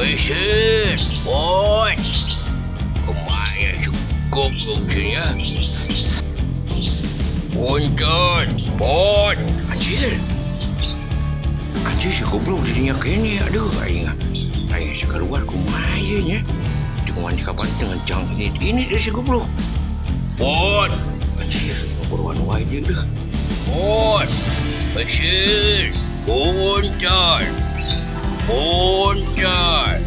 Mesin, pot. Kumaha si goblok nya? Punten, pot. Anjir. Anjir, si goblok didinya kene. Aduh, aing. Aing si keluar kumaha ieu nya? Cuman di kapan dengan jang ini dia si goblok. Pot. Anjir, buruan wae dia deh. Pot. Mesin. Punten. Punten.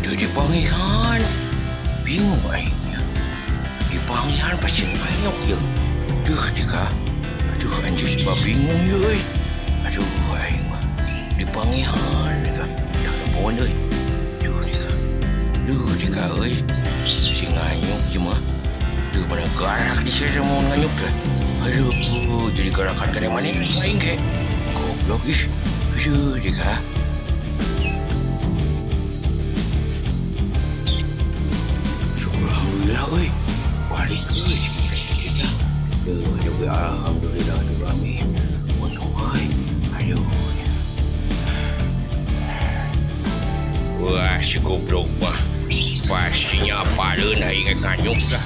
Teu dipangihan. Bingung aing nya. Dipangihan pasti nganyuk ya. Duh, Dika. Aduh, anjir, sebab bingung ya, euy. Aduh, aing mah. Dipangihan, Dika. Ya, ampun, euy. Duh, Dika. Duh, Dika, euy. Si nganyuk ieu mah. Duh, mana garak di sini mau nganyuk dah. Aduh, jadi gerakan kene mana aing ge. Goblok ih. Aduh, Dika. Syukur alhamdulillah, euy. Balik euy. Kita. Duh, aduh, alhamdulillah, aduh, amin. Untung euy. Aduh. Wah, si goblok mah. Pastinya apaleun aing nganyuk dah.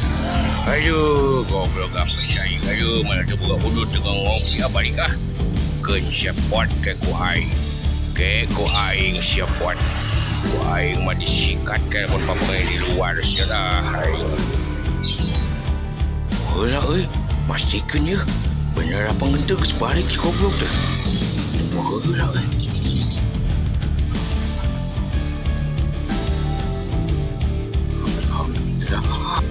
Aduh, goblok apa aing. Aduh, mana teu boga udut teu ngopi ah balik ah. Keun sepot ke ku aing. Ke ku aing sepot. Ku aing mah disikat ke mun papanggih di luar sia lah aing. Heula euy, mastikeun ye. Bener apa henteu geus balik si goblok teh. Heula euy. Alhamdulillah.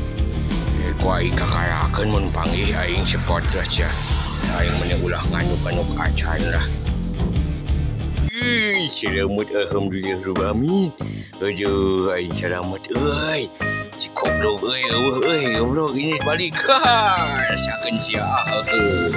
Eh, ku aing kakarakeun mun panggih aing sepot lah sia. Aing mah ulah nganyuk-nganyuk acan lah. Ih, selamat alhamdulillah rabbil alamin. Aduh, aing selamat euy. Si goblok euy, eueuh euy, goblok ini balik. Ha, rasakeun sia. Heuh.